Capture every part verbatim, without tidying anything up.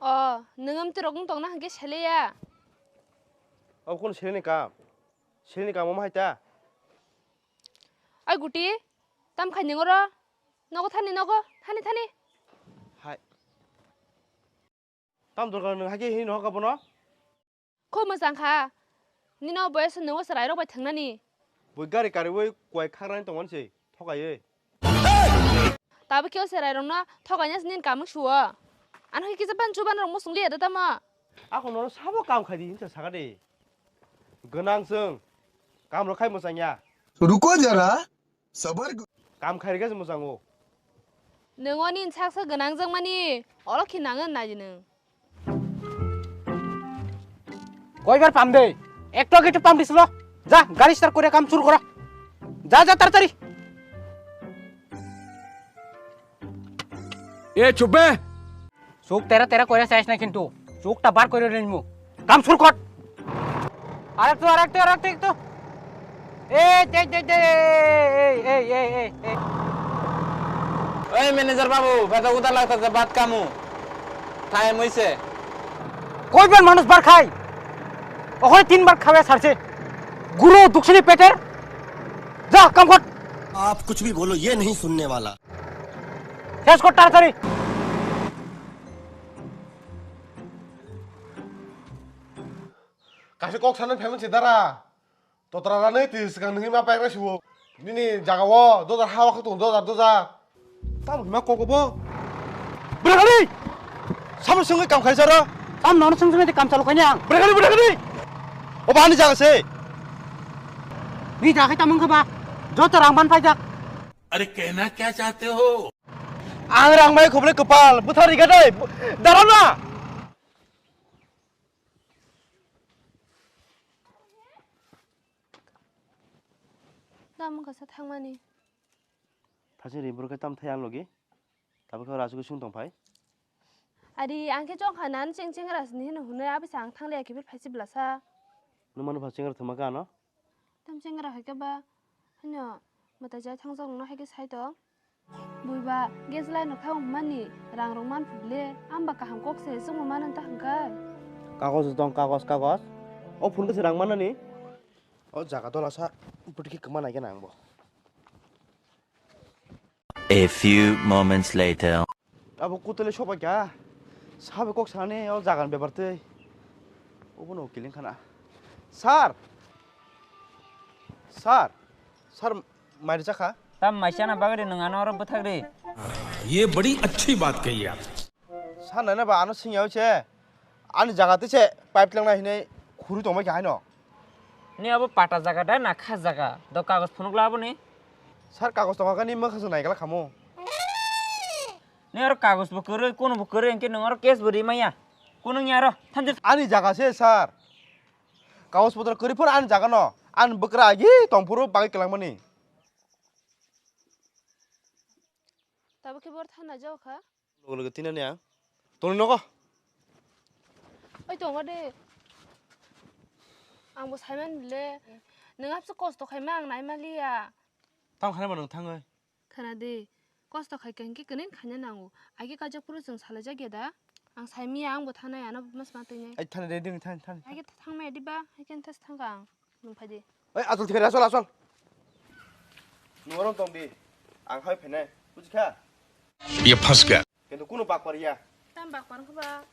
O, nwng amtwi rok wng tongna hwnkhe seleya. Abo kunu seleni kam? Seleni kam omo hai ta? Ai guti, tam khai nwng oro? Nogo thani nogo, thani thani. Hai. Tam dorkar nwng hai khe hini nohor ka bono? Kho mwchang kha. Nini o boyos nwng o chwrairok bai thwngnani. Bui gari kariui kuai khakrani tongmani se, thokaiwi. Tabuk khe o chwrairokno thokaina se nini kamung suo. Ano khe kisa ban chuban rok muchung liya da tamo. Ako nono sabo kam khai di hinsa saka de. Gwnang chwng. Kam rok khai mwchang ya. Ruko jara. Sabar. Kam khairikhe se mwchango. Nwng o nini saksa gwnang jakmani olo khe nangwi nai di nwng. Koibar pam de? Ekto khe pam dislo. Ja, gari start kore kam shuru kora. Ja, ja, taratari. E, chup be. Chuk tera tera koira chais na kintu. Chuk ta bar koira rinmu. Kam sur kot. Arektu, arektu, arektu, ektu. Ei, ei, ei, ei, ei, ei, ei, ei, ei. Oi, manager babu, beta uda lagta je baat kamu. Time hoise. Koi bar manush bar khai? Okhoi tin bar khawe sarse. Guru duksini peter. Ja, kam kot. आप कुछ भी बोलो, ये नहीं सुनने वाला। Ses kor taratari. Kaisa kok sanani phaimani se dara. Totra rani twi swkang nungwi ma paikra siwo. Nini jaga o dojar ha wakha tongo, dojar, dojar. Tamo hima kok obo? Bwrwkali! Samung swngwi kam khaisa ro? Tam nono swng swngwi kam chalu khaini ang. Bwrwkali, bwrwkali! Obo ani jaga se. Ni jaga tamo wngkha ba? Joto rang ban paijak. अरे कहना क्या चाहते हो? Ang rang bai khoble kwpal, bwthar riga dai, daro na. Tamo kasa thangmani. Phasing ri borok khe tam thai ang logi. Tabuk khe oro asugwi sung tong phai. Ari ang khe chong kha nan cheng cheng ras ni hino hwnwi abisa ang thang liya kiphil phai si blasa. Nung mano pha cheng ra thuma kha ano. Tam cheng ra hai khe ba hino mwtai jai thang jok no hai khe sai tong. Bui ba gas line rok thang mani rang rok man phu le am ba kaham kok se chwng mano ta hwnkhe. Kagoj tong kagoj kagoj. O phone khe se rang manani. O jaga dola sa bwtwi khe kwma nai gana ang bo. A few moments later. Abo kutule soba kya? Sabe kok sani o jagan bebar tei. Obo no kiling khana. Sir. Sir. Sir, mari chakha. Tam maisana bagri nung ano oro bwthagri. ये बड़ी अच्छी बात कही आप। Sir nana ba ano singya se. Ani jaga tei se pipe tlangnai hinai khuri tongbai kha haino. Ni abo pata jaga da na kha jaga? Do kagos phunuk la aboni. Sir kagos tonga kani mokha se naikala khamu. Ni oro kagos bo kwrwi, kono bo kwrwi, hinkhe nwng oro case bo ri maya. Kono ni aro, thanjil. Ani jaga se sir. Kagos potro kwrwi phano ani jaga no. Ani bwkra agi tongphuru bagwi kwlangmani. Tabuk khe bor thana jao kha. Logo logo tinani ang. Tongni nogo. Oi tongo de. Ang bo saiman bile. Nwng abse kosto khaima ang naima liya. Tamo khaima nwng thangoi. Khana de. Kosto khai khe hwnkhe kwnwi khaina nango. Agi kajak phuru chwng salai jak ya da. Ang saimiya ang bo thanai ano mas ma twi nai. Ai thani de ding thani thani. Agi thangmaya diba. Hai khe thas thangka ang. Nwng phai di. Oi, achol thikari, achol, achol. Nwng oro tong di. Ang hai phainai. Buji kha? Ye phas gaya. Kintu kunu bakpar ya. Tam bakpar khe ba.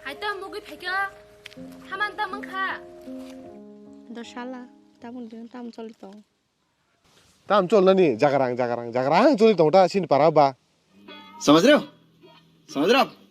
Hai to mugwi phaikha. Haman tam wngkha. Dosala, tabun din tam choli tong. Tam chol nani jagarang, jagarang, jagarang choli tong ta sini para ba. समझ रहे हो? समझ रहे हो आप?